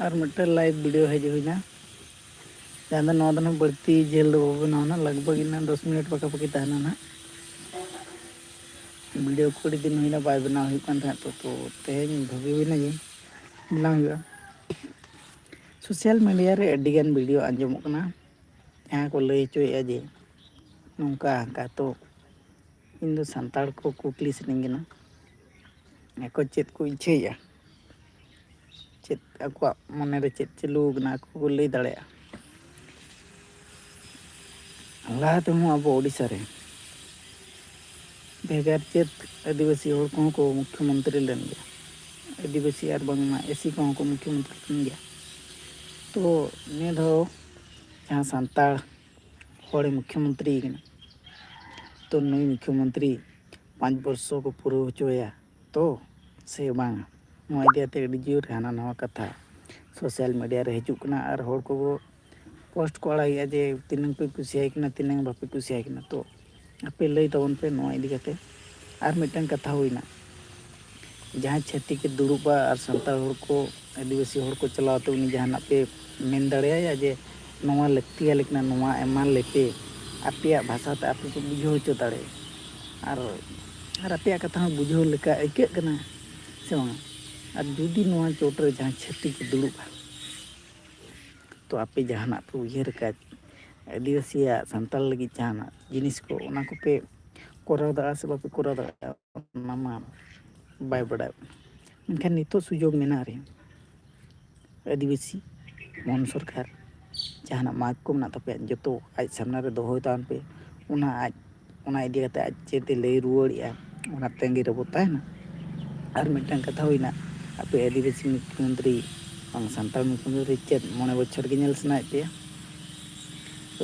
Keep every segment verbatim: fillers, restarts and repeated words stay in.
ᱟᱨ ᱢᱤᱫᱴᱮᱱ live video ᱦᱮᱡ ᱦᱩᱭᱱᱟ, ᱡᱟᱦᱟᱸ ᱫᱚ ᱱᱚᱣᱟ ᱫᱚ ᱱᱟᱦᱟᱜ ᱵᱟᱹᱲᱛᱤ ᱡᱷᱟᱹᱞ ᱫᱚ ᱵᱟᱵᱚ ᱵᱮᱱᱟᱣᱟ ᱱᱟᱦᱟᱜ, ᱞᱟᱜᱽ ᱵᱷᱟᱜᱽ ᱤᱱᱟᱹ ᱫᱚᱥ ᱢᱤᱱᱤᱴ ᱯᱟᱠᱟ ᱯᱟᱠᱤ ᱛᱟᱦᱮᱱᱟ ᱱᱟᱦᱟᱜ᱾ ᱵᱷᱤᱰᱤᱭᱳ ᱠᱚ ᱟᱹᱰᱤ ᱫᱤᱱ ᱦᱩᱭᱱᱟ ᱵᱟᱭ ᱵᱮᱱᱟᱣ ᱦᱩᱭᱩᱜ ᱠᱟᱱ ᱛᱟᱦᱮᱸᱫ, ᱛᱚ ᱛᱚ ᱛᱮᱦᱮᱧ ᱵᱷᱟᱹᱵᱤ ᱦᱩᱭᱱᱟ ᱡᱮ ᱵᱮᱱᱟᱣ ᱦᱩᱭᱩᱜᱼᱟ᱾ ᱥᱳᱥᱟᱞ ᱢᱤᱰᱤᱭᱟ ᱨᱮ ᱟᱹᱰᱤᱜᱟᱱ ᱵᱷᱤᱰᱤᱭᱳ ᱟᱸᱡᱚᱢᱚᱜ ᱠᱟᱱᱟ, ᱡᱟᱦᱟᱸ ᱠᱚ ᱞᱟᱹᱭ ᱦᱚᱪᱚᱭᱮᱫᱼᱟ ᱡᱮ ᱱᱚᱝᱠᱟ ᱦᱟᱱᱠᱟ᱾ ᱛᱚ ᱤᱧ ᱫᱚ ᱥᱟᱱᱛᱟᱲ ᱠᱚ ᱠᱩᱠᱞᱤ ᱥᱟᱱᱟᱧ ᱠᱟᱱᱟ, ᱟᱠᱚ ᱪᱮᱫ ᱠᱚ ᱤᱪᱪᱷᱟᱹᱭᱮᱫᱼᱟ, ᱪᱮᱫ ᱟᱠᱚᱣᱟᱜ ᱢᱚᱱᱮᱨᱮ ᱪᱮᱫ ᱪᱟᱹᱞᱩ ᱟᱠᱟᱱᱟ, ᱟᱠᱚ ᱠᱚ ᱞᱟᱹᱭ ᱫᱟᱲᱮᱭᱟᱜᱼᱟ᱾ ᱞᱟᱦᱟ ᱛᱮᱦᱚᱸ ᱟᱵᱚ ᱳᱰᱤᱥᱟ ᱨᱮ ᱵᱷᱮᱜᱟᱨ ᱪᱮᱫ ᱟᱹᱫᱤᱵᱟᱹᱥᱤ ᱦᱚᱲ ᱠᱚᱦᱚᱸ ᱠᱚ ᱢᱩᱠᱷᱭᱚᱢᱚᱱᱛᱨᱤ ᱞᱮᱱ ᱜᱮᱭᱟ, ᱟᱹᱫᱤᱵᱟᱹᱥᱤ ᱟᱨ ᱵᱟᱝᱢᱟ ᱮᱥᱤ ᱠᱚᱦᱚᱸ ᱠᱚ ᱢᱩᱠᱷᱭᱚᱢᱚᱱᱛᱨᱤ ᱞᱮᱱ ᱜᱮᱭᱟ᱾ ᱛᱚ ᱱᱤᱭᱟᱹ ᱫᱷᱟᱣ ᱡᱟᱦᱟᱸ ᱥᱟᱱᱛᱟᱲ ᱦᱚᱲᱮ ᱢᱩᱠᱷᱭᱚᱢᱚᱱᱛᱨᱤ ᱠᱟᱱᱟ, ᱛᱚ ᱱᱩᱭ ᱢᱩᱠᱷᱭᱚᱢᱚᱱᱛᱨᱤ ᱯᱟᱸᱪ ᱵᱚᱨᱥᱚ ᱠᱚ ᱯᱩᱨᱟᱹᱣ ᱦᱚᱪᱚᱭᱟ ᱛᱚ ᱥᱮ ᱵᱟᱝ? ᱱᱚᱣᱟ ᱤᱫᱤ ᱠᱟᱛᱮ ᱟᱹᱰᱤ ᱡᱳᱨ ᱦᱟᱱᱟ ᱱᱟᱣᱟ ᱠᱟᱛᱷᱟ ᱥᱳᱥᱟᱞ ᱢᱤᱰᱤᱭᱟ ᱨᱮ ᱦᱤᱡᱩᱜ ᱠᱟᱱᱟ, ᱟᱨ ᱦᱚᱲ ᱠᱚ ᱯᱳᱥᱴ ᱠᱚ ᱟᱲᱟᱜᱮᱜᱼᱟ ᱡᱮ ᱛᱤᱱᱟᱹᱝ ᱯᱮ ᱠᱩᱥᱤᱭᱟᱭ ᱠᱟᱱᱟ, ᱛᱤᱱᱟᱹᱝ ᱵᱟᱯᱮ ᱠᱩᱥᱤᱭᱟᱭ ᱠᱟᱱᱟ᱾ ᱛᱚ ᱟᱯᱮ ᱞᱟᱹᱭ ᱛᱟᱵᱚᱱ ᱯᱮ ᱱᱚᱣᱟ ᱤᱫᱤ ᱠᱟᱛᱮ᱾ ᱟᱨ ᱢᱤᱫᱴᱟᱝ ᱠᱟᱛᱷᱟ ᱦᱩᱭᱱᱟ, ᱡᱟᱦᱟᱸᱭ ᱪᱷᱟᱹᱛᱤᱠᱮ ᱫᱩᱲᱩᱵᱼᱟ ᱟᱨ ᱥᱟᱱᱛᱟᱲ ᱦᱚᱲ ᱠᱚ, ᱟᱹᱫᱤᱵᱟᱹᱥᱤ ᱦᱚᱲ ᱠᱚ ᱪᱟᱞᱟᱣ ᱛᱮ ᱩᱱᱤ ᱡᱟᱦᱟᱱᱟᱜ ᱯᱮ ᱢᱮᱱ ᱫᱟᱲᱮᱭᱟᱭᱟ ᱡᱮ ᱱᱚᱣᱟ ᱞᱟᱹᱠᱛᱤᱭᱟᱞᱮ ᱠᱟᱱᱟ, ᱱᱚᱣᱟ ᱮᱢᱟ ᱞᱮᱯᱮ, ᱟᱯᱮᱭᱟᱜ ᱵᱷᱟᱥᱟ ᱛᱮ ᱟᱯᱮ ᱯᱮ ᱵᱩᱡᱷᱟᱹᱣ ᱦᱚᱪᱚ ᱫᱟᱲᱮᱭᱟᱜᱼᱟ, ᱟᱨ ᱟᱨ ᱟᱯᱮᱭᱟᱜ ᱠᱟᱛᱷᱟ ᱦᱚᱸ ᱵᱩᱡᱷᱟᱹᱣ ᱞᱮᱠᱟ ᱟᱹᱭᱠᱟᱹᱜ ᱠᱟᱱᱟ ᱥᱮ ᱵᱟᱝ? ᱟᱨ ᱡᱩᱫᱤ ᱱᱚᱣᱟ ᱪᱚᱴ ᱨᱮ ᱡᱟᱦᱟᱸ ᱪᱷᱟᱹᱛᱤᱠ ᱫᱩᱲᱩᱵᱼᱟ, ᱛᱚ ᱟᱯᱮ ᱡᱟᱦᱟᱱᱟᱜ ᱯᱮ ᱩᱭᱦᱟᱹᱨ ᱟᱠᱟᱫ ᱟᱹᱫᱤᱵᱟᱹᱥᱤᱭᱟᱜ, ᱥᱟᱱᱛᱟᱲ ᱞᱟᱹᱜᱤᱫ ᱡᱟᱦᱟᱱᱟᱜ ᱡᱤᱱᱤᱥ ᱠᱚ, ᱚᱱᱟ ᱠᱚᱯᱮ ᱠᱚᱨᱟᱣ ᱫᱟᱲᱮᱭᱟᱜᱼᱟ ᱥᱮ ᱵᱟᱯᱮ ᱠᱚᱨᱟᱣ ᱫᱟᱲᱮᱭᱟᱜᱼᱟ, ᱚᱱᱟ ᱢᱟ ᱵᱟᱭ ᱵᱟᱰᱟᱭᱚᱜ ᱠᱟᱱᱟ᱾ ᱢᱮᱱᱠᱷᱟᱱ ᱱᱤᱛᱚᱜ ᱥᱩᱡᱳᱜᱽ ᱢᱮᱱᱟᱜ ᱨᱮ ᱟᱹᱫᱤᱵᱟᱹᱥᱤ ᱢᱚᱱ ᱥᱚᱨᱠᱟᱨ ᱡᱟᱦᱟᱱᱟᱜ ᱢᱟᱜᱽ ᱠᱚ ᱢᱮᱱᱟᱜ ᱛᱟᱯᱮᱭᱟ, ᱡᱚᱛᱚ ᱟᱡ ᱥᱟᱢᱱᱟ ᱨᱮ ᱫᱚᱦᱚᱭ ᱛᱟᱵᱚᱱ ᱯᱮ᱾ ᱚᱱᱟ ᱟᱡ, ᱚᱱᱟ ᱤᱫᱤ ᱠᱟᱛᱮ ᱟᱡ ᱪᱮᱫ ᱮ ᱞᱟᱹᱭ ᱨᱩᱣᱟᱹᱲᱮᱜᱼᱟ, ᱚᱱᱟ ᱛᱟᱺᱜᱤ ᱨᱮᱵᱚ ᱛᱟᱦᱮᱱᱟ᱾ ᱟᱨ ᱢᱤᱫᱴᱟᱝ ᱠᱟᱛᱷᱟ ᱦᱩᱭᱱᱟ, ᱟᱯᱮ ᱟᱹᱫᱤᱵᱟᱹᱥᱤ ᱢᱩᱠᱷᱭᱚᱢᱚᱱᱛᱨᱤ ᱵᱟᱝ ᱥᱟᱱᱛᱟᱲ ᱢᱩᱠᱷᱭᱚᱢᱚᱱᱛᱨᱤ ᱪᱮᱫ ᱢᱚᱬᱮ ᱵᱚᱪᱷᱚᱨ ᱜᱮ ᱧᱮᱞ ᱥᱟᱱᱟᱭᱮᱫ ᱯᱮᱭᱟ?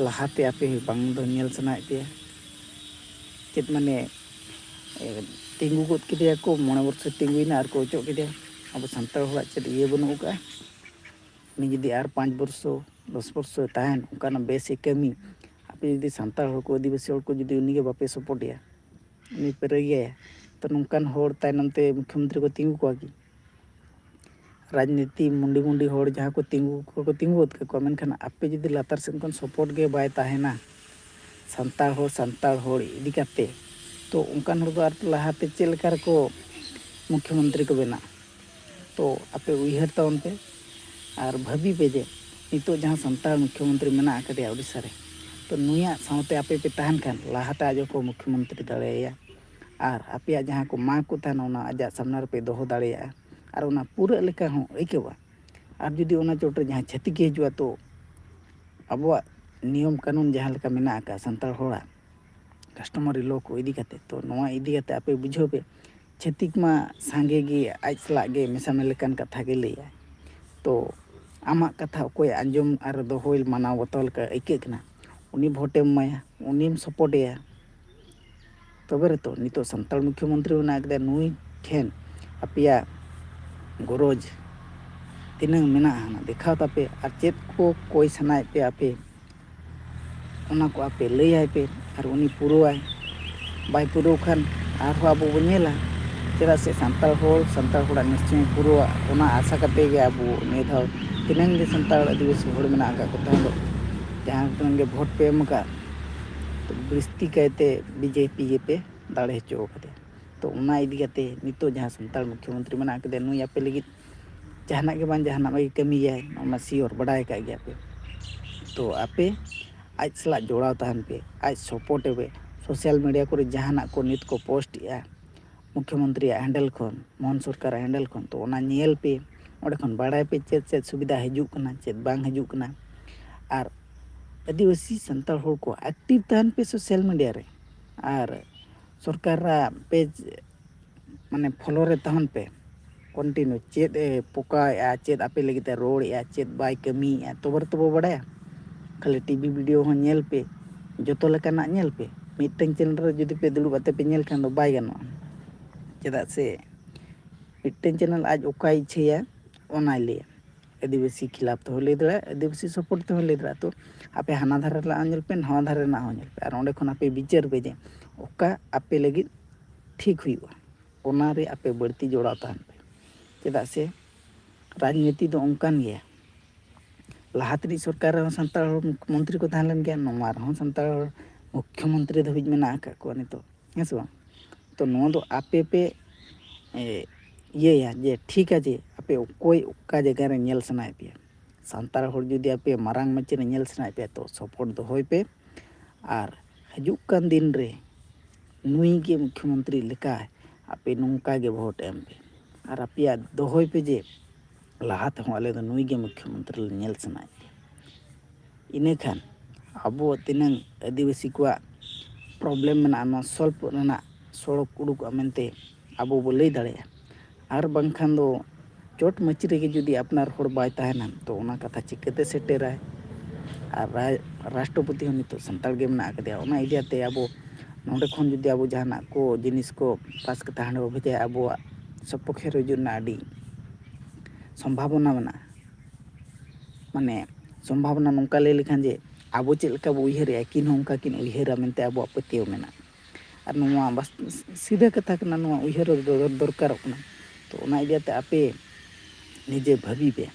ᱞᱟᱦᱟᱛᱮ ᱟᱯᱮ ᱵᱟᱝ ᱫᱚ ᱧᱮᱞ ᱥᱟᱱᱟᱭᱮᱫ ᱯᱮᱭᱟ? ᱪᱮᱫ ᱢᱟᱱᱮ, ᱮ, ᱛᱤᱸᱜᱩ ᱜᱚᱫ ᱠᱮᱫᱮᱭᱟ ᱠᱚ, ᱢᱚᱬᱮ ᱵᱚᱪᱷᱚᱨ ᱛᱤᱸᱜᱩᱭᱮᱱᱟ ᱟᱨ ᱠᱚ ᱚᱪᱚᱜ ᱠᱮᱫᱮᱭᱟ? ᱟᱵᱚ ᱥᱟᱱᱛᱟᱲ ᱦᱚᱲᱟᱜ ᱪᱮᱫ ᱤᱭᱟᱹ ᱵᱟᱹᱱᱩᱜ ᱟᱠᱟᱫᱼᱟ? ᱩᱱᱤ ᱡᱩᱫᱤ ᱟᱨ ᱯᱟᱸᱪ ᱵᱚᱨᱥᱚ, ᱫᱚᱥ ᱵᱚᱨᱥᱚᱭ ᱛᱟᱦᱮᱱ, ᱚᱱᱠᱟᱱᱟᱜ ᱵᱮᱥ ᱮ ᱠᱟᱹᱢᱤ, ᱟᱯᱮ ᱡᱩᱫᱤ ᱥᱟᱱᱛᱟᱲ ᱦᱚᱲ ᱠᱚ, ᱟᱹᱫᱤᱵᱟᱹᱥᱤ ᱦᱚᱲ ᱠᱚ ᱡᱩᱫᱤ ᱩᱱᱤᱜᱮ ᱵᱟᱯᱮ ᱥᱟᱯᱳᱨᱴᱮᱭᱟ, ᱩᱱᱤ ᱯᱮ ᱨᱟᱹᱜᱤᱭᱟᱭᱟ, ᱛᱚ ᱱᱚᱝᱠᱟᱱ ᱦᱚᱲ ᱛᱟᱭᱱᱚᱢ ᱛᱮ ᱢᱩᱠᱷᱭᱚᱢᱚᱱᱛᱨᱤ ᱠᱚ ᱛᱤᱸᱜᱩ ᱠᱚᱣᱟ ᱠᱤ? ᱨᱟᱡᱽᱱᱤᱛᱤ ᱢᱩᱸᱰᱤ ᱢᱩᱸᱰᱤ ᱦᱚᱲ ᱡᱟᱦᱟᱸ ᱠᱚ ᱛᱤᱸᱜᱩ ᱠᱚᱠᱚ ᱛᱤᱸᱜᱩ ᱟᱠᱟᱫ ᱠᱚᱣᱟ, ᱢᱮᱱᱠᱷᱟᱱ ᱟᱯᱮ ᱡᱩᱫᱤ ᱞᱟᱛᱟᱨ ᱥᱮᱫ ᱠᱷᱚᱱ ᱥᱟᱯᱳᱨᱴ ᱜᱮ ᱵᱟᱭ ᱛᱟᱦᱮᱱᱟ ᱥᱟᱱᱛᱟᱲ ᱦᱚᱲ ᱥᱟᱱᱛᱟᱲ ᱦᱚᱲ ᱤᱫᱤ ᱠᱟᱛᱮ, ᱛᱚ ᱚᱱᱠᱟᱱ ᱦᱚᱲ ᱫᱚ ᱟᱨ ᱞᱟᱦᱟᱛᱮ ᱪᱮᱫ ᱞᱮᱠᱟ ᱨᱮᱠᱚ ᱢᱩᱠᱷᱭᱚᱢᱚᱱᱛᱨᱤ ᱠᱚ ᱵᱮᱱᱟᱜᱼᱟ? ᱛᱚ ᱟᱯᱮ ᱩᱭᱦᱟᱹᱨ ᱛᱟᱵᱚᱱ ᱯᱮ ᱟᱨ ᱵᱷᱟᱹᱵᱤ ᱯᱮ ᱡᱮ ᱱᱤᱛᱚᱜ ᱡᱟᱦᱟᱸ ᱥᱟᱱᱛᱟᱲ ᱢᱩᱠᱷᱭᱚᱢᱚᱱᱛᱨᱤ ᱢᱮᱱᱟᱜ ᱟᱠᱟᱫᱮᱭᱟ ᱳᱰᱤᱥᱟ ᱨᱮ, ᱛᱚ ᱱᱩᱭᱟᱜ ᱥᱟᱶᱛᱮ ᱟᱯᱮ ᱯᱮ ᱛᱟᱦᱮᱱ ᱠᱷᱟᱱ ᱞᱟᱦᱟᱛᱮ ᱟᱡ ᱦᱚᱸᱠᱚ ᱢᱩᱠᱷᱭᱚᱢᱚᱱᱛᱨᱤ ᱫᱟᱲᱮᱭᱟᱭᱟ᱾ ᱟᱨ ᱟᱯᱮᱭᱟᱜ ᱡᱟᱦᱟᱸ ᱠᱚ ᱢᱟᱜᱽ ᱠᱚ ᱛᱟᱦᱮᱱᱟ, ᱚᱱᱟ ᱟᱡᱟᱜ ᱥᱟᱢᱱᱟ ᱨᱮᱯᱮ ᱫᱚᱦᱚ ᱫᱟᱲᱮᱭᱟᱜᱼᱟ᱾ ᱟᱨ ᱚᱱᱟ ᱯᱩᱨᱟᱹᱜ ᱞᱮᱠᱟ ᱦᱚᱸ ᱟᱹᱭᱠᱟᱹᱣᱟ᱾ ᱟᱨ ᱡᱩᱫᱤ ᱚᱱᱟ ᱪᱚᱴᱨᱮ ᱡᱟᱦᱟᱸ ᱪᱷᱟᱹᱛᱤᱠ ᱮ ᱦᱤᱡᱩᱜᱼᱟ, ᱛᱚ ᱟᱵᱚᱣᱟᱜ ᱱᱤᱭᱚᱢ ᱠᱟᱹᱱᱩᱱ ᱡᱟᱦᱟᱸ ᱞᱮᱠᱟ ᱢᱮᱱᱟᱜ ᱟᱠᱟᱫ ᱥᱟᱱᱛᱟᱲ ᱦᱚᱲᱟᱜ customary law ᱠᱚ ᱤᱫᱤ ᱠᱟᱛᱮ, ᱛᱚ ᱱᱚᱣᱟ ᱤᱫᱤ ᱠᱟᱛᱮ ᱟᱯᱮ ᱵᱩᱡᱷᱟᱹᱣ ᱯᱮ᱾ ᱪᱷᱟᱹᱛᱤᱠ ᱢᱟ ᱥᱟᱸᱜᱮ ᱜᱮ ᱟᱡ ᱥᱟᱞᱟᱜ ᱜᱮ ᱢᱮᱥᱟ ᱢᱮᱥᱟ ᱞᱮᱠᱟᱱ ᱠᱟᱛᱷᱟ ᱜᱮ ᱞᱟᱹᱭᱟᱭ᱾ ᱛᱚ ᱟᱢᱟᱜ ᱠᱟᱛᱷᱟ ᱚᱠᱚᱭ ᱟᱸᱡᱚᱢ ᱟᱨ ᱫᱚᱦᱚᱭ ᱢᱟᱱᱟᱣ ᱵᱟᱛᱟᱣ ᱞᱮᱠᱟ ᱟᱹᱭᱠᱟᱹᱜ ᱠᱟᱱᱟ, ᱩᱱᱤ ᱵᱷᱳᱴᱮᱢ ᱮᱢᱟᱭᱟ, ᱩᱱᱤᱢ ᱥᱟᱯᱳᱨᱴᱮᱭᱟ᱾ ᱛᱚᱵᱮ ᱨᱮᱛᱚ ᱱᱤᱛᱚᱜ ᱥᱟᱱᱛᱟᱲ ᱢᱩᱠᱷᱭᱚᱢᱚᱱᱛᱨᱤ ᱢᱮᱱᱟᱜ ᱟᱠᱟᱫᱮᱭᱟ, ᱱᱩᱭ ᱴᱷᱮᱱ ᱟᱯᱮᱭᱟᱜ ᱜᱚᱨᱚᱡᱽ ᱛᱤᱱᱟᱹᱝ ᱢᱮᱱᱟᱜᱼᱟ, ᱚᱱᱟ ᱫᱮᱠᱷᱟᱣ ᱛᱟᱯᱮ᱾ ᱟᱨ ᱪᱮᱫ ᱠᱚ ᱠᱚᱭ ᱥᱟᱱᱟᱭᱮᱫ ᱯᱮᱭᱟ ᱟᱯᱮ, ᱚᱱᱟ ᱠᱚ ᱟᱯᱮ ᱞᱟᱹᱭᱟᱭ ᱯᱮ᱾ ᱟᱨ ᱩᱱᱤ ᱯᱩᱨᱟᱹᱣᱟᱭ, ᱵᱟᱭ ᱯᱩᱨᱟᱹᱣ ᱠᱷᱟᱱ ᱟᱨᱦᱚᱸ ᱟᱵᱚ ᱵᱚᱱ ᱧᱮᱞᱟ᱾ ᱪᱮᱫᱟᱜ ᱥᱮ ᱥᱟᱱᱛᱟᱲ ᱦᱚᱲ ᱥᱟᱱᱛᱟᱲ ᱦᱚᱲᱟᱜ ᱱᱤᱥᱪᱚᱭ ᱯᱩᱨᱟᱹᱣᱟ, ᱚᱱᱟ ᱟᱥᱟ ᱠᱟᱛᱮ ᱜᱮ ᱟᱵᱚ ᱱᱤᱭᱟᱹ ᱫᱷᱟᱣ ᱛᱤᱱᱟᱹᱝ ᱜᱮ ᱥᱟᱱᱛᱟᱲ ᱟᱹᱫᱤᱵᱟᱹᱥᱤ ᱦᱚᱲ ᱢᱮᱱᱟᱜ ᱟᱠᱟᱫ ᱠᱚ ᱛᱟᱦᱮᱸ ᱫᱚ, ᱡᱟᱦᱟᱸ ᱛᱤᱱᱟᱹᱝ ᱜᱮ ᱵᱷᱳᱴ ᱯᱮ ᱮᱢ ᱟᱠᱟᱫ, ᱛᱚ ᱵᱤᱥᱛᱤ ᱠᱟᱭᱛᱮ ᱵᱤᱡᱮᱯᱤ ᱜᱮᱯᱮ ᱫᱟᱲᱮ ᱦᱚᱪᱚ ᱟᱠᱟᱫᱮᱭᱟ᱾ ᱛᱚ ᱚᱱᱟ ᱤᱫᱤ ᱠᱟᱛᱮ ᱱᱤᱛᱚᱜ ᱡᱟᱦᱟᱸ ᱥᱟᱱᱛᱟᱲ ᱢᱩᱠᱷᱭᱚᱢᱚᱱᱛᱨᱤ ᱢᱮᱱᱟᱜ ᱟᱠᱟᱫᱮᱭᱟ, ᱱᱩᱭ ᱟᱯᱮ ᱞᱟᱹᱜᱤᱫ ᱡᱟᱦᱟᱱᱟᱜ ᱜᱮ ᱵᱟᱝ ᱡᱟᱦᱟᱱᱟᱜ ᱜᱮ ᱠᱟᱹᱢᱤ ᱜᱮᱭᱟᱭ, ᱚᱱᱟ ᱥᱤᱭᱳᱨ ᱵᱟᱰᱟᱭ ᱟᱠᱟᱫ ᱜᱮᱭᱟ ᱯᱮ᱾ ᱛᱚ ᱟᱯᱮ ᱟᱡ ᱥᱟᱞᱟᱜ ᱡᱚᱲᱟᱣ ᱛᱟᱦᱮᱱ ᱯᱮ, ᱟᱡ ᱥᱟᱯᱳᱨᱴ ᱯᱮ᱾ ᱥᱳᱥᱟᱞ ᱢᱤᱰᱤᱭᱟ ᱠᱚᱨᱮ ᱡᱟᱦᱟᱱᱟᱜ ᱠᱚ ᱱᱤᱛ ᱠᱚ ᱯᱳᱥᱴ ᱮᱜᱼᱟ ᱢᱩᱠᱷᱭᱚᱢᱚᱱᱛᱨᱤᱭᱟᱜ ᱦᱮᱱᱰᱮᱞ ᱠᱷᱚᱱ, ᱢᱳᱦᱚᱱ ᱥᱚᱨᱠᱟᱨᱟᱜ ᱦᱮᱱᱰᱮᱞ ᱠᱷᱚᱱ, ᱛᱚ ᱚᱱᱟ ᱧᱮᱞ ᱯᱮ᱾ ᱚᱸᱰᱮ ᱠᱷᱚᱱ ᱵᱟᱲᱟᱭ ᱯᱮ ᱪᱮᱫ ᱪᱮᱫ ᱥᱩᱵᱤᱫᱷᱟ ᱦᱤᱡᱩᱜ ᱠᱟᱱᱟ, ᱪᱮᱫ ᱵᱟᱝ ᱦᱤᱡᱩᱜ ᱠᱟᱱᱟ᱾ ᱟᱨ ᱟᱹᱫᱤᱵᱟᱹᱥᱤ ᱥᱟᱱᱛᱟᱲ ᱦᱚᱲ ᱠᱚ ᱮᱠᱴᱤᱵᱷ ᱛᱟᱦᱮᱱ ᱯᱮ ᱥᱳᱥᱟᱞ ᱢᱤᱰᱤᱭᱟ ᱨᱮ᱾ ᱟᱨ ᱥᱚᱨᱠᱟᱨᱟᱜ ᱯᱮᱡᱽ ᱢᱟᱱᱮ ᱯᱷᱳᱞᱳ ᱨᱮ ᱛᱟᱦᱮᱱ ᱯᱮ ᱠᱚᱱᱴᱤᱱᱤᱭᱩ᱾ ᱪᱮᱫ ᱮ ᱯᱚᱠᱟᱭᱮᱫᱼᱟ, ᱪᱮᱫ ᱟᱯᱮ ᱞᱟᱹᱜᱤᱫ ᱮ ᱨᱚᱲᱮᱫᱼᱟ, ᱪᱮᱫ ᱵᱟᱭ ᱠᱟᱹᱢᱤᱭᱮᱫᱼᱟ, ᱛᱚᱵᱮ ᱨᱮᱛᱚ ᱵᱚ ᱵᱟᱲᱟᱭᱟ᱾ ᱠᱷᱟᱹᱞᱤ ᱴᱤᱵᱷᱤ ᱵᱷᱤᱰᱤᱭᱳ ᱦᱚᱸ ᱧᱮᱞ ᱯᱮ, ᱡᱚᱛᱚ ᱞᱮᱠᱟᱱᱟᱜ ᱧᱮᱞ ᱯᱮ᱾ ᱢᱤᱫᱴᱟᱝ ᱪᱮᱱᱮᱞ ᱨᱮ ᱡᱩᱫᱤ ᱯᱮ ᱫᱩᱲᱩᱵ ᱠᱟᱛᱮ ᱯᱮ ᱧᱮᱞ ᱠᱷᱟᱱ ᱫᱚ ᱵᱟᱭ ᱜᱟᱱᱚᱜᱼᱟ᱾ ᱪᱮᱫᱟᱜ ᱥᱮ ᱢᱤᱫᱴᱟᱝ ᱪᱮᱱᱮᱞ ᱟᱡ ᱚᱠᱟᱭ ᱤᱪᱪᱷᱟᱹᱭᱟ ᱚᱱᱟᱭ ᱞᱟᱹᱭᱟ᱾ ᱟᱹᱫᱤᱵᱟᱹᱥᱤ ᱠᱷᱤᱞᱟᱯ ᱛᱮᱦᱚᱸ ᱞᱟᱹᱭ ᱫᱟᱲᱮᱭᱟᱜᱼᱟ, ᱟᱹᱫᱤᱵᱟᱹᱥᱤ ᱥᱟᱯᱳᱨᱴ ᱛᱮᱦᱚᱸ ᱞᱟᱹᱭ ᱫᱟᱲᱮᱭᱟᱜᱼᱟ᱾ ᱛᱚ ᱟᱯᱮ ᱦᱟᱱᱟ ᱫᱷᱟᱨᱮ ᱨᱮᱱᱟᱜ ᱦᱚᱸ ᱧᱮᱞ ᱯᱮ, ᱱᱟᱣᱟ ᱫᱷᱟᱨᱮ ᱨᱮᱱᱟᱜ ᱦᱚᱸ ᱧᱮᱞ ᱯᱮ, ᱟᱨ ᱚᱸᱰᱮ ᱠᱷᱚᱱ ᱟᱯᱮ ᱵᱤᱪᱟᱹᱨ ᱯᱮ ᱡᱮ ᱚᱠᱟ ᱟᱯᱮ ᱞᱟᱹᱜᱤᱫ ᱴᱷᱤᱠ ᱦᱩᱭᱩᱜᱼᱟ, ᱚᱱᱟ ᱨᱮ ᱟᱯᱮ ᱵᱟᱹᱲᱛᱤ ᱡᱚᱲᱟᱣ ᱛᱟᱦᱮᱱ ᱯᱮ᱾ ᱪᱮᱫᱟᱜ ᱥᱮ ᱨᱟᱡᱽᱱᱤᱛᱤ ᱫᱚ ᱚᱱᱠᱟᱱ ᱜᱮᱭᱟ᱾ ᱞᱟᱦᱟ ᱛᱮᱱᱤᱡ ᱥᱚᱨᱠᱟᱨ ᱨᱮᱦᱚᱸ ᱥᱟᱱᱛᱟᱲ ᱦᱚᱲ ᱢᱩᱠᱠᱷᱚᱢᱚᱱᱛᱨᱤ ᱠᱚ ᱛᱟᱦᱮᱸ ᱞᱮᱱ ᱜᱮᱭᱟ, ᱱᱚᱣᱟ ᱨᱮᱦᱚᱸ ᱥᱟᱱᱛᱟᱲ ᱦᱚᱲ ᱢᱩᱠᱠᱷᱚᱢᱚᱱᱛᱨᱤ ᱫᱷᱟᱹᱵᱤᱡ ᱢᱮᱱᱟᱜ ᱟᱠᱟᱫ ᱠᱚᱣᱟ ᱱᱤᱛᱚᱜ, ᱦᱮᱸ ᱥᱮ ᱵᱟᱝ? ᱛᱚ ᱱᱚᱣᱟ ᱫᱚ ᱟᱯᱮ ᱯᱮ ᱮ, ᱤᱭᱟᱹᱭᱟ ᱡᱮ ᱴᱷᱤᱠᱟ ᱡᱮ ᱟᱯᱮ ᱚᱠᱚᱭ ᱚᱠᱟ ᱡᱟᱭᱜᱟ ᱨᱮ ᱧᱮᱞ ᱥᱟᱱᱟᱭᱮᱫ ᱯᱮᱭᱟ᱾ ᱥᱟᱱᱛᱟᱲ ᱦᱚᱲ ᱡᱩᱫᱤ ᱟᱯᱮ ᱢᱟᱨᱟᱝ ᱢᱟᱹᱪᱤ ᱨᱮ ᱧᱮᱞ ᱥᱟᱱᱟᱭᱮᱫ ᱯᱮᱭᱟ, ᱛᱚ ᱥᱚᱯᱚᱴ ᱫᱚᱦᱚᱭ ᱯᱮ᱾ ᱟᱨ ᱦᱤᱡᱩᱜ ᱠᱟᱱ ᱫᱤᱱ ᱨᱮ ᱱᱩᱭ ᱜᱮ ᱢᱩᱠᱠᱷᱚᱢᱚᱱᱛᱨᱤ ᱞᱮᱠᱟ ᱟᱯᱮ ᱱᱚᱝᱠᱟ ᱜᱮ ᱵᱷᱳᱴ ᱮᱢ ᱯᱮ᱾ ᱟᱨ ᱟᱯᱮᱭᱟᱜ ᱫᱚᱦᱚᱭ ᱯᱮ ᱡᱮ ᱞᱟᱦᱟ ᱛᱮᱦᱚᱸ ᱟᱞᱮ ᱫᱚ ᱱᱩᱭ ᱜᱮ ᱢᱩᱠᱠᱷᱚᱢᱚᱱᱛᱨᱤ ᱞᱮ ᱧᱮᱞ ᱥᱟᱱᱟᱭᱮᱫ ᱞᱮᱭᱟ᱾ ᱤᱱᱟᱹᱠᱷᱟᱱ ᱟᱵᱚ ᱛᱤᱱᱟᱹᱝ ᱟᱹᱫᱤᱵᱟᱹᱥᱤ ᱠᱚᱣᱟᱜ problem ᱢᱮᱱᱟᱜᱼᱟ, ᱱᱚᱣᱟ solve ᱨᱮᱱᱟᱜ ᱥᱚᱲᱚᱠ ᱩᱰᱩᱠᱚᱜᱼᱟ ᱢᱮᱱᱛᱮ ᱟᱵᱚ ᱵᱚ ᱞᱟᱹᱭ ᱫᱟᱲᱮᱭᱟᱜᱼᱟ᱾ ᱟᱨ ᱵᱟᱝᱠᱷᱟᱱ ᱫᱚ ᱪᱚᱴ ᱢᱟᱹᱪᱤ ᱨᱮᱜᱮ ᱡᱩᱫᱤ ᱟᱯᱱᱟᱨ ᱦᱚᱲ ᱵᱟᱭ ᱛᱟᱦᱮᱱᱟ, ᱛᱚ ᱚᱱᱟ ᱠᱟᱛᱷᱟ ᱪᱤᱠᱟᱹᱛᱮ ᱥᱮᱴᱮᱨᱟᱭ? ᱟᱨ ᱨᱟᱭ-, ᱨᱟᱥᱴᱨᱚᱯᱚᱛᱤ ᱦᱚᱸ ᱱᱤᱛᱚᱜ ᱥᱟᱱᱛᱟᱲ ᱜᱮ ᱢᱮᱱᱟᱜ ᱟᱠᱟᱫᱮᱭᱟ᱾ ᱚᱱᱟ ᱤᱫᱤ ᱠᱟᱛᱮ ᱟᱵᱚ ᱱᱚᱸᱰᱮ ᱠᱷᱚᱱ ᱡᱩᱫᱤ ᱟᱵᱚ ᱡᱟᱦᱟᱱᱟᱜ ᱠᱚ ᱡᱤᱱᱤᱥ ᱠᱚ pass ᱠᱟᱛᱮ ᱦᱟᱸᱰᱮ ᱵᱚ ᱵᱷᱮᱡᱟᱭᱟ, ᱟᱵᱚᱣᱟᱜ ᱥᱚᱯᱚᱠᱷᱮ ᱨᱮ ᱦᱤᱡᱩᱜ ᱨᱮᱱᱟᱜ ᱟᱹᱰᱤ ᱥᱚᱢᱵᱷᱟᱵᱚᱱᱟ ᱢᱮᱱᱟᱜᱼᱟ᱾ ᱢᱟᱱᱮ ᱥᱚᱢᱵᱷᱟᱵᱚᱱᱟ ᱱᱚᱝᱠᱟ ᱞᱟᱹᱭ ᱞᱮᱠᱷᱟᱱ ᱡᱮ ᱟᱵᱚ ᱪᱮᱫ ᱞᱮᱠᱟ ᱵᱚ ᱩᱭᱦᱟᱹᱨᱮᱜᱼᱟ, ᱟᱹᱠᱤᱱ ᱦᱚᱸ ᱚᱱᱠᱟ ᱠᱤᱱ ᱩᱭᱦᱟᱹᱨᱟ ᱢᱮᱱᱛᱮ ᱟᱵᱚᱣᱟᱜ ᱯᱟᱹᱛᱭᱟᱹᱣ ᱢᱮᱱᱟᱜᱼᱟ᱾ ᱟᱨ ᱱᱚᱣᱟ ᱵᱟᱥ-, ᱥᱤᱫᱷᱟᱹ ᱠᱟᱛᱷᱟ ᱠᱟᱱᱟ, ᱱᱚᱣᱟ ᱩᱭᱦᱟᱹᱨ ᱫᱚ ᱫᱚᱨᱠᱟᱨᱚᱜ ᱠᱟᱱᱟ᱾ ᱛᱚ ᱚᱱᱟ ᱤᱫᱤ ᱠᱟᱛᱮ ᱟᱯᱮ ᱱᱤᱡᱮ ᱵᱷᱟᱹᱵᱤ ᱯᱮ᱾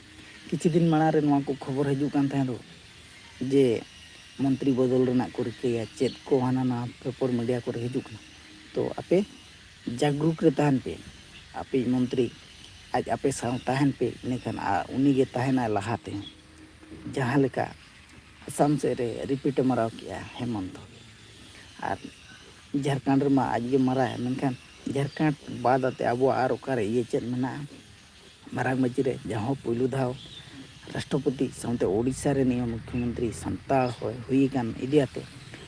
ᱠᱤᱪᱷᱩ ᱫᱤᱱ ᱢᱟᱲᱟᱝ ᱨᱮ ᱱᱚᱣᱟ ᱠᱚ ᱠᱷᱚᱵᱚᱨ ᱦᱤᱡᱩᱜ ᱠᱟᱱ ᱛᱟᱦᱮᱸ ᱫᱚ ᱡᱮ ᱢᱚᱱᱛᱨᱤ ᱵᱚᱫᱚᱞ ᱨᱮᱱᱟᱜ ᱠᱚ ᱨᱤᱠᱟᱹᱭᱟ, ᱪᱮᱫ ᱠᱚ ᱦᱟᱱᱟ ᱱᱟᱣᱟ paper media ᱠᱚᱨᱮ ᱦᱤᱡᱩᱜ ᱠᱟᱱᱟ᱾ ᱛᱚ ᱟᱯᱮ ᱡᱟᱜᱽᱨᱩᱠ ᱨᱮ ᱛᱟᱦᱮᱱ ᱯᱮ, ᱟᱯᱮᱭᱤᱡ ᱢᱚᱱᱛᱨᱤ ᱟᱡ ᱟᱯᱮ ᱥᱟᱶ ᱛᱟᱦᱮᱱ ᱯᱮ, ᱤᱱᱟᱹᱠᱷᱟᱱ ᱟ-, ᱩᱱᱤᱜᱮ ᱛᱟᱦᱮᱱᱟᱭ ᱞᱟᱦᱟᱛᱮ᱾ ᱡᱟᱦᱟᱸ ᱞᱮᱠᱟ ᱟᱥᱟᱢ ᱥᱮᱫ ᱨᱮ repeat ᱮ ᱢᱟᱨᱟᱣ ᱠᱮᱜᱼᱟ ᱦᱮᱢᱚᱱᱛᱚ, ᱟᱨ ᱡᱷᱟᱲᱠᱷᱚᱸᱰ ᱨᱮᱢᱟ ᱟᱡᱜᱮ ᱢᱟᱨᱟᱣᱮᱫ, ᱢᱮᱱᱠᱷᱟᱱ ᱡᱷᱟᱲᱠᱷᱚᱸᱰ ᱵᱟᱫ ᱟᱛᱮ ᱟᱵᱚᱣᱟᱜ ᱟᱨ ᱚᱠᱟᱨᱮ ᱤᱭᱟᱹ ᱪᱮᱫ ᱢᱮᱱᱟᱜᱼᱟ? ᱢᱟᱨᱟᱝ ᱢᱟᱹᱪᱤ ᱨᱮ ᱡᱟᱦᱟᱸ ᱯᱩᱭᱞᱩ ᱫᱷᱟᱣ ᱨᱟᱥᱴᱨᱚᱯᱚᱛᱤ ᱥᱟᱶᱛᱮ ᱳᱰᱤᱥᱟ ᱨᱤᱱᱤᱡ ᱦᱚᱸ ᱢᱩᱠᱠᱷᱚᱢᱚᱱᱛᱨᱤ ᱥᱟᱱᱛᱟᱲ ᱦᱚᱭ ᱦᱩᱭ ᱟᱠᱟᱱ ᱤᱫᱤ ᱟᱛᱮ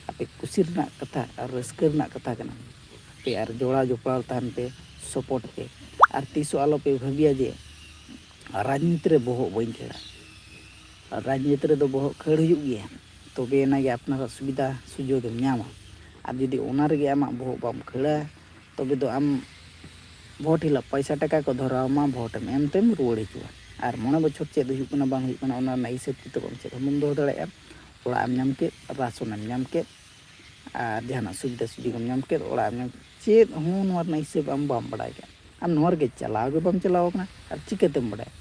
ᱟᱯᱮ ᱠᱩᱥᱤ ᱨᱮᱱᱟᱜ ᱠᱟᱛᱷᱟ ᱟᱨ ᱨᱟᱹᱥᱠᱟᱹ ᱨᱮᱱᱟᱜ ᱠᱟᱛᱷᱟ ᱠᱟᱱᱟ᱾ ᱟᱯᱮ ᱟᱨ ᱡᱚᱲᱟᱣ ᱡᱚᱯᱲᱟᱣ ᱛᱟᱦᱮᱱ ᱯᱮ, support ᱯᱮ᱾ ᱟᱨ ᱛᱤᱥ ᱦᱚᱸ ᱟᱞᱚᱯᱮ ᱵᱷᱟᱹᱵᱤᱭᱟ ᱡᱮ ᱨᱟᱡᱽᱱᱤᱛᱤ ᱨᱮ ᱵᱚᱦᱚᱜ ᱵᱟᱹᱧ ᱠᱷᱟᱹᱲᱟ᱾ ᱟᱨ ᱨᱟᱡᱽᱱᱤᱛᱤ ᱨᱮᱫᱚ ᱵᱚᱦᱚᱜ ᱠᱷᱟᱹᱲ ᱦᱩᱭᱩᱜ ᱜᱮᱭᱟ, ᱛᱚᱵᱮ ᱮᱱᱟᱜᱮ ᱟᱯᱱᱟᱨᱟᱜ ᱥᱩᱵᱤᱫᱷᱟ ᱥᱩᱡᱳᱜᱽ ᱮᱢ ᱧᱟᱢᱟ᱾ ᱟᱨ ᱡᱩᱫᱤ ᱚᱱᱟ ᱨᱮᱜᱮ ᱟᱢᱟᱜ ᱵᱚᱦᱚᱜ ᱵᱟᱢ ᱠᱷᱟᱹᱲᱟ, ᱛᱚᱵᱮ ᱫᱚ ᱟᱢ ᱵᱷᱳᱴ ᱦᱤᱞᱳᱜ ᱯᱚᱭᱥᱟ ᱴᱟᱠᱟ ᱠᱚ ᱫᱷᱚᱨᱟᱣ ᱟᱢᱟ, ᱵᱷᱳᱴ ᱮᱢ ᱮᱢ ᱛᱮᱢ ᱨᱩᱣᱟᱹᱲ ᱦᱤᱡᱩᱜᱼᱟ᱾ ᱟᱨ ᱢᱚᱬᱮ ᱵᱚᱪᱷᱚᱨ ᱪᱮᱫ ᱦᱩᱭᱩᱜ ᱠᱟᱱᱟ ᱵᱟᱝ ᱦᱩᱭᱩᱜ ᱠᱟᱱᱟ, ᱚᱱᱟ ᱨᱮᱱᱟᱜ ᱦᱤᱥᱟᱹᱵ ᱠᱤᱛᱟᱹᱵ ᱟᱢ ᱪᱮᱫ ᱦᱚᱸ ᱵᱟᱢ ᱫᱚᱦᱚ ᱫᱟᱲᱮᱭᱟᱜᱼᱟ᱾ ᱚᱲᱟᱜ ᱮᱢ ᱧᱟᱢ ᱠᱮᱫ, ᱨᱟᱥᱚᱱ ᱮᱢ ᱧᱟᱢ ᱠᱮᱫ, ᱟᱨ ᱡᱟᱦᱟᱱᱟᱜ ᱥᱩᱵᱤᱫᱷᱟ ᱥᱩᱡᱳᱜᱽ ᱮᱢ ᱧᱟᱢ ᱠᱮᱫ, ᱚᱲᱟᱜ ᱮᱢ ᱧᱟᱢ ᱠᱮᱫ, ᱪᱮᱫ ᱦᱚᱸ ᱱᱚᱣᱟ ᱨᱮᱱᱟᱜ ᱦᱤᱥᱟᱹᱵ ᱟᱢ ᱵᱟᱢ ᱵᱟᱲᱟᱭ ᱠᱟᱜᱼᱟ᱾ ᱟᱢ ᱱᱚᱣᱟ ᱨᱮᱜᱮ ᱪᱟᱞᱟᱣ ᱜᱮ ᱵᱟᱢ ᱪᱟᱞᱟᱣ ᱠᱟᱱᱟ, ᱟᱨ ᱪᱤᱠᱟᱹᱛᱮᱢ ᱵᱟᱲᱟᱭᱟ?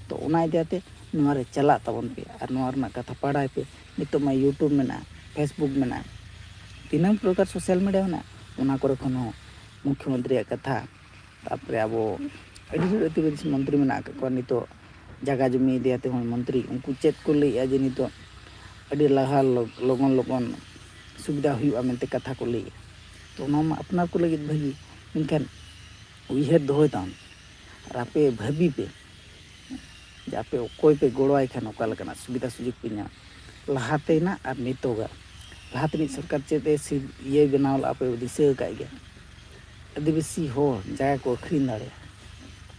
ᱛᱚ ᱚᱱᱟ ᱤᱫᱤ ᱠᱟᱛᱮ ᱱᱚᱣᱟ ᱨᱮ ᱪᱟᱞᱟᱜ ᱛᱟᱵᱚᱱ ᱯᱮ ᱟᱨ ᱱᱚᱣᱟ ᱨᱮᱱᱟᱜ ᱠᱟᱛᱷᱟ ᱵᱟᱲᱟᱭ ᱯᱮ᱾ ᱱᱤᱛᱚᱜ ᱢᱟ YouTube ᱢᱮᱱᱟᱜᱼᱟ, Facebook ᱢᱮᱱᱟᱜᱼᱟ, ᱛᱤᱱᱟᱹᱝ ᱯᱨᱚᱠᱟᱨ social media ᱢᱮᱱᱟᱜᱼᱟ, ᱚᱱᱟ ᱠᱚᱨᱮ ᱠᱷᱚᱱ ᱦᱚᱸ ᱢᱩᱠᱷᱭᱚᱢᱚᱱᱛᱨᱤᱭᱟᱜ ᱠᱟᱛᱷᱟ, ᱛᱟᱨᱯᱚᱨᱮ ᱟᱵᱚ ᱟᱹᱰᱤ ᱰᱷᱮᱨ ᱟᱹᱫᱤᱵᱟᱹᱥᱤ ᱢᱚᱱᱛᱨᱤ ᱢᱮᱱᱟᱜ ᱟᱠᱟᱫ ᱠᱚᱣᱟ ᱱᱤᱛᱚᱜ ᱡᱟᱭᱜᱟ ᱡᱚᱢᱤ ᱤᱫᱤ ᱠᱟᱛᱮ ᱦᱚᱸ ᱢᱚᱱᱛᱨᱤ, ᱩᱱᱠᱩ ᱪᱮᱫ ᱠᱚ ᱞᱟᱹᱭᱮᱫᱼᱟ ᱡᱮ ᱱᱤᱛᱚᱜ ᱟᱹᱰᱤ ᱞᱟᱦᱟ ᱞᱚ-, ᱞᱚᱜᱚᱱ ᱞᱚᱜᱚᱱ ᱥᱩᱵᱤᱫᱷᱟ ᱦᱩᱭᱩᱜᱼᱟ ᱢᱮᱱᱛᱮ ᱠᱟᱛᱷᱟ ᱠᱚ ᱞᱟᱹᱭᱮᱫᱼᱟ᱾ ᱛᱚ ᱚᱱᱟ ᱢᱟ ᱟᱯᱱᱟᱨ ᱠᱚ ᱞᱟᱹᱜᱤᱫ ᱵᱷᱟᱹᱜᱤ, ᱢᱮᱱᱠᱷᱟᱱ ᱩᱭᱦᱟᱹᱨ ᱫᱚᱦᱚᱭ ᱛᱟᱵᱚᱱ ᱟᱨ ᱟᱯᱮ ᱵᱷᱟᱹᱵᱤ ᱯᱮ ᱡᱮ ᱟᱯᱮ ᱚᱠᱚᱭ ᱯᱮ ᱜᱚᱲᱚᱣᱟᱭ ᱠᱷᱟᱱ ᱚᱠᱟ ᱞᱮᱠᱟᱱᱟᱜ ᱥᱩᱵᱤᱫᱷᱟ ᱥᱩᱡᱳᱜᱽ ᱯᱮ ᱧᱟᱢᱟ᱾ ᱞᱟᱦᱟ ᱛᱮᱱᱟᱜ ᱟᱨ ᱱᱤᱛᱚᱜᱟᱜ, ᱞᱟᱦᱟ ᱛᱮᱱᱤᱡ ᱥᱚᱨᱠᱟᱨ ᱪᱮᱫ ᱮ ᱥᱤ-, ᱤᱭᱟᱹᱭ ᱵᱮᱱᱟᱣ ᱞᱮᱫᱼᱟ ᱯᱮ ᱫᱤᱥᱟᱹ ᱟᱠᱟᱫ ᱜᱮᱭᱟ, ᱟᱹᱫᱤᱵᱟᱹᱥᱤ ᱦᱚᱲ ᱡᱟᱭᱜᱟ ᱠᱚ ᱟᱹᱠᱷᱨᱤᱧ ᱫᱟᱲᱮᱭᱟᱜᱼᱟ᱾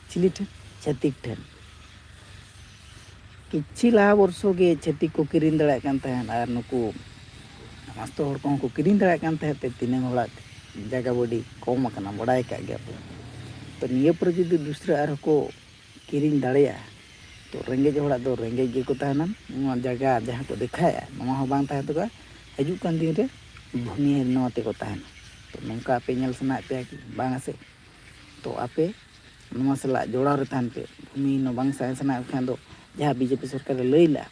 ᱪᱤᱞᱤ ᱴᱷᱮᱱ? ᱪᱷᱟᱹᱛᱤᱠ ᱴᱷᱮᱱ᱾ ᱠᱤᱪᱷᱤ ᱞᱟᱦᱟ ᱵᱚᱨᱥᱚ ᱜᱮ ᱪᱷᱟᱹᱛᱤᱠ ᱠᱚ ᱠᱤᱨᱤᱧ ᱫᱟᱲᱮᱭᱟᱜ ᱠᱟᱱ ᱛᱟᱦᱮᱸᱫ ᱟᱨ ᱱᱩᱠᱩ ᱟᱥᱛᱚ ᱦᱚᱲ ᱠᱚᱦᱚᱸ ᱠᱚ ᱠᱤᱨᱤᱧ ᱫᱟᱲᱮᱭᱟᱜ ᱠᱟᱱ ᱛᱟᱦᱮᱸᱫ ᱛᱮ ᱛᱤᱱᱟᱹᱝ ᱦᱚᱲᱟᱜ ᱡᱟᱭᱜᱟ ᱵᱟᱹᱰᱤ ᱠᱚᱢ ᱟᱠᱟᱱᱟ, ᱵᱟᱰᱟᱭ ᱟᱠᱟᱫ ᱜᱮᱭᱟ ᱯᱮ᱾ ᱛᱚ ᱱᱤᱭᱟᱹ ᱯᱚᱨᱮ ᱡᱩᱫᱤ ᱫᱩᱥᱨᱟᱹ ᱟᱨᱦᱚᱸ ᱠᱚ ᱠᱤᱨᱤᱧ ᱫᱟᱲᱮᱭᱟᱜᱼᱟ, ᱛᱚ ᱨᱮᱸᱜᱮᱡ ᱦᱚᱲᱟᱜ ᱫᱚ ᱨᱮᱸᱜᱮᱡ ᱜᱮᱠᱚ ᱛᱟᱦᱮᱱᱟ᱾ ᱱᱚᱣᱟ ᱡᱟᱭᱜᱟ ᱡᱟᱦᱟᱸ ᱠᱚ ᱫᱮᱠᱷᱟᱭᱟ ᱱᱚᱣᱟ ᱦᱚᱸ ᱵᱟᱝ ᱛᱟᱦᱮᱸ ᱛᱟᱠᱚᱣᱟ, ᱦᱤᱡᱩᱜ ᱠᱟᱱ ᱫᱤᱱ ᱨᱮ ᱵᱷᱩᱢᱤᱦᱤᱱ ᱱᱚᱣᱟ ᱛᱮᱠᱚ ᱛᱟᱦᱮᱱᱟ᱾ ᱛᱚ ᱱᱚᱝᱠᱟ ᱟᱯᱮ ᱧᱮᱞ ᱥᱟᱱᱟᱭᱮᱫ ᱯᱮᱭᱟ ᱠᱤ ᱵᱟᱝᱟ ᱥᱮ? ᱛᱚ ᱟᱯᱮ ᱱᱚᱣᱟ ᱥᱟᱞᱟᱜ ᱡᱚᱲᱟᱣ ᱨᱮ ᱛᱟᱦᱮᱱ ᱯᱮ᱾ ᱵᱷᱩᱢᱤᱦᱤᱱ ᱵᱟᱝ ᱥᱟᱦᱮ ᱥᱟᱱᱟᱭᱮᱫ ᱠᱷᱟᱱ ᱫᱚ ᱡᱟᱦᱟᱸ ᱵᱤᱡᱮᱯᱤ ᱥᱚᱨᱠᱟᱨᱮ ᱞᱟᱹᱭ ᱞᱮᱫᱼᱟ,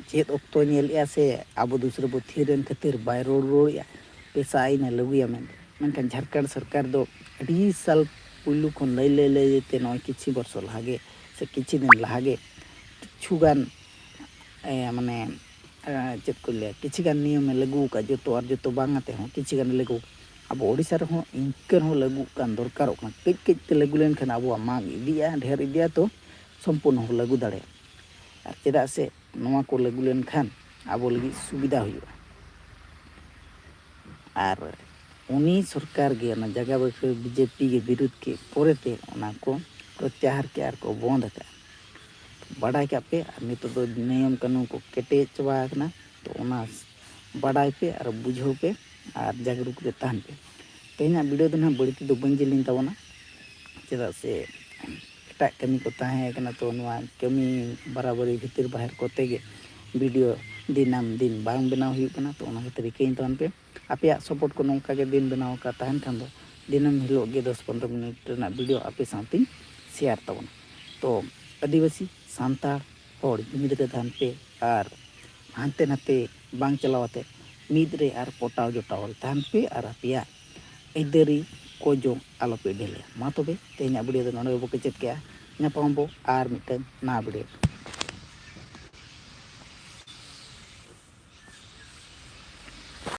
ᱪᱮᱫ ᱚᱠᱛᱚ ᱧᱮᱞᱮᱫᱼᱟ ᱥᱮ ᱟᱵᱚ ᱫᱩᱥᱨᱟᱹ ᱵᱚ ᱛᱷᱤᱨ ᱮᱱ ᱠᱷᱟᱹᱛᱤᱨ ᱵᱟᱭ ᱨᱚᱲ ᱨᱩᱣᱟᱹᱲᱮᱫᱼᱟ, ᱯᱮᱥᱟ ᱟᱹᱭᱤᱱᱮ ᱞᱟᱹᱜᱩᱭᱟ ᱢᱮᱱᱛᱮ᱾ ᱢᱮᱱᱠᱷᱟᱱ ᱡᱷᱟᱲᱠᱷᱚᱸᱰ ᱥᱚᱨᱠᱟᱨ ᱫᱚ ᱟᱹᱰᱤ ᱥᱟᱞ ᱯᱩᱭᱞᱩ ᱠᱷᱚᱱ ᱞᱟᱹᱭ ᱞᱟᱹᱭ ᱞᱟᱹᱭ ᱛᱮ ᱱᱚᱜᱼᱚᱭ ᱠᱤᱪᱷᱩ ᱵᱚᱨᱥᱚ ᱞᱟᱦᱟ ᱜᱮ ᱥᱮ ᱠᱤᱪᱷᱩ ᱫᱤᱱ ᱞᱟᱦᱟ ᱜᱮ ᱠᱤᱪᱷᱩ ᱜᱟᱱ, ᱮ, ᱢᱟᱱᱮ, ᱮ, ᱪᱮᱫ ᱠᱚ ᱞᱟᱹᱭᱟ, ᱠᱤᱪᱷᱩ ᱜᱟᱱ ᱱᱤᱭᱚᱢᱮ ᱞᱟᱹᱜᱩ ᱟᱠᱟᱫ, ᱡᱚᱛᱚ ᱟᱨ ᱡᱚᱛᱚ ᱵᱟᱝ ᱟᱛᱮ ᱦᱚᱸ ᱠᱤᱪᱷᱩ ᱜᱟᱱᱮ ᱞᱟᱹᱜᱩ ᱟᱠᱟᱫ᱾ ᱟᱵᱚ ᱳᱰᱤᱥᱟ ᱨᱮᱦᱚᱸ ᱤᱱᱠᱟᱹ ᱨᱮᱦᱚᱸ ᱞᱟᱹᱜᱩᱜ ᱠᱟᱱ ᱫᱚᱨᱠᱟᱨᱚᱜ ᱠᱟᱱᱟ᱾ ᱠᱟᱹᱡ ᱠᱟᱹᱡ ᱛᱮ ᱞᱟᱹᱜᱩ ᱞᱮᱱᱠᱷᱟᱱ ᱟᱵᱚᱣᱟᱜ ᱢᱟᱜᱽ ᱤᱫᱤᱜᱼᱟ, ᱰᱷᱮᱨ ᱤᱫᱤᱜᱼᱟ, ᱛᱚ ᱥᱚᱢᱯᱩᱨᱱᱚ ᱦᱚᱸ ᱞᱟᱹᱜᱩ ᱫᱟᱲᱮᱭᱟᱜᱼᱟ᱾ ᱟᱨ ᱪᱮᱫᱟᱜ ᱥᱮ ᱱᱚᱣᱟ ᱠᱚ ᱞᱟᱹᱜᱩ ᱞᱮᱱᱠᱷᱟᱱ ᱟᱵᱚ ᱞᱟᱹᱜᱤᱫ ᱥᱩᱵᱤᱫᱷᱟ ᱦᱩᱭᱩᱜᱼᱟ᱾ ᱟᱨ ᱩᱱᱤ ᱥᱚᱨᱠᱟᱨ ᱜᱮ ᱚᱱᱟ ᱡᱟᱭᱜᱟ ᱵᱟᱹᱭᱥᱟᱹᱣ ᱵᱤᱡᱮᱯᱤ ᱜᱮ ᱵᱤᱨᱩᱫᱽ ᱠᱮᱫ ᱯᱚᱨᱮᱛᱮ ᱚᱱᱟ ᱠᱚ ᱯᱨᱚᱛᱭᱟᱦᱟᱨ ᱠᱮᱫ ᱟᱨ ᱠᱚ ᱵᱚᱱᱫ ᱟᱠᱟᱫᱼᱟ᱾ ᱵᱟᱰᱟᱭ ᱠᱟᱜ ᱯᱮ, ᱟᱨ ᱱᱤᱛᱚᱜ ᱫᱚ ᱱᱤᱭᱚᱢ ᱠᱟᱹᱱᱩᱱ ᱠᱚ ᱠᱮᱴᱮᱡ ᱪᱟᱵᱟ ᱟᱠᱟᱱᱟ᱾ ᱛᱚ ᱚᱱᱟ ᱵᱟᱰᱟᱭ ᱯᱮ ᱟᱨ ᱵᱩᱡᱷᱟᱹᱣ ᱯᱮ ᱟᱨ ᱡᱟᱜᱽᱨᱩᱠ ᱨᱮ ᱛᱟᱦᱮᱱ ᱯᱮ᱾ ᱛᱮᱦᱮᱧᱟᱜ ᱵᱷᱤᱰᱤᱭᱳ ᱫᱚ ᱱᱟᱦᱟᱜ ᱵᱟᱹᱲᱛᱤ ᱫᱚ ᱵᱟᱹᱧ ᱡᱮᱞᱮᱧ ᱛᱟᱵᱚᱱᱟ, ᱪᱮᱫᱟᱜ ᱥᱮ ᱮᱴᱟᱜ ᱠᱟᱹᱢᱤ ᱠᱚ ᱛᱟᱦᱮᱸ ᱠᱟᱱᱟ᱾ ᱛᱚ ᱱᱚᱣᱟ ᱠᱟᱹᱢᱤ ᱵᱟᱨᱟᱵᱟᱹᱨᱤ ᱵᱷᱤᱛᱤᱨ ᱵᱟᱦᱮᱨ ᱠᱚᱛᱮ ᱜᱮ ᱵᱷᱤᱰᱤᱭᱳ ᱫᱤᱱᱟᱹᱢ ᱫᱤᱱ ᱵᱟᱝ ᱵᱮᱱᱟᱣ ᱦᱩᱭᱩᱜ ᱠᱟᱱᱟ᱾ ᱛᱚ ᱚᱱᱟ ᱠᱷᱟᱹᱛᱤᱨ ᱨᱤᱠᱟᱹᱭᱟᱹᱧ ᱛᱟᱵᱚᱱ ᱯᱮ, ᱟᱯᱮᱭᱟᱜ ᱥᱟᱯᱳᱨᱴ ᱠᱚ ᱱᱚᱝᱠᱟ ᱜᱮ ᱫᱤᱱ ᱵᱮᱱᱟᱣ ᱟᱠᱟᱫ ᱛᱟᱦᱮᱱ ᱠᱷᱟᱱ ᱫᱚ ᱫᱤᱱᱟᱹᱢ ᱦᱤᱞᱳᱜ ᱜᱮ ᱫᱚᱥ ᱯᱚᱱᱨᱚ ᱢᱤᱱᱤᱴ ᱨᱮᱱᱟᱜ ᱵᱷᱤᱰᱤᱭᱳ ᱟᱯᱮ ᱥᱟᱶᱛᱮᱧ ᱥᱮᱭᱟᱨ ᱛᱟᱵᱚᱱᱟ᱾ ᱛᱚ ᱟᱹᱫᱤᱵᱟᱹᱥᱤ ᱥᱟᱱᱛᱟᱲ ᱦᱚᱲ ᱡᱩᱢᱤᱫ ᱨᱮ ᱛᱟᱦᱮᱱ ᱯᱮ ᱟᱨ ᱦᱟᱱᱛᱮ ᱱᱟᱛᱮ ᱵᱟᱝ ᱪᱟᱞᱟᱣ ᱟᱛᱮ ᱢᱤᱫ ᱨᱮ ᱟᱨ ᱯᱚᱴᱟᱣ ᱡᱚᱴᱟᱣ ᱨᱮ ᱛᱟᱦᱮᱱ ᱯᱮ ᱟᱨ ᱟᱯᱮᱭᱟᱜ ᱟᱹᱭᱫᱟᱹᱨᱤ ᱠᱚ ᱡᱚᱝ ᱟᱞᱚᱯᱮ ᱰᱷᱤᱞᱟᱹᱭᱟ᱾ ᱢᱟ ᱛᱚᱵᱮ ᱛᱮᱦᱮᱧᱟᱜ video ᱫᱚ ᱱᱚᱰᱮ ᱜᱮᱵᱚ ᱠᱮᱪᱮᱫ ᱠᱮᱜᱼᱟ᱾ ᱧᱟᱯᱟᱢ ᱟᱵᱚ ᱟᱨ ᱢᱤᱫᱴᱟᱝ ᱱᱟᱣᱟ video᱾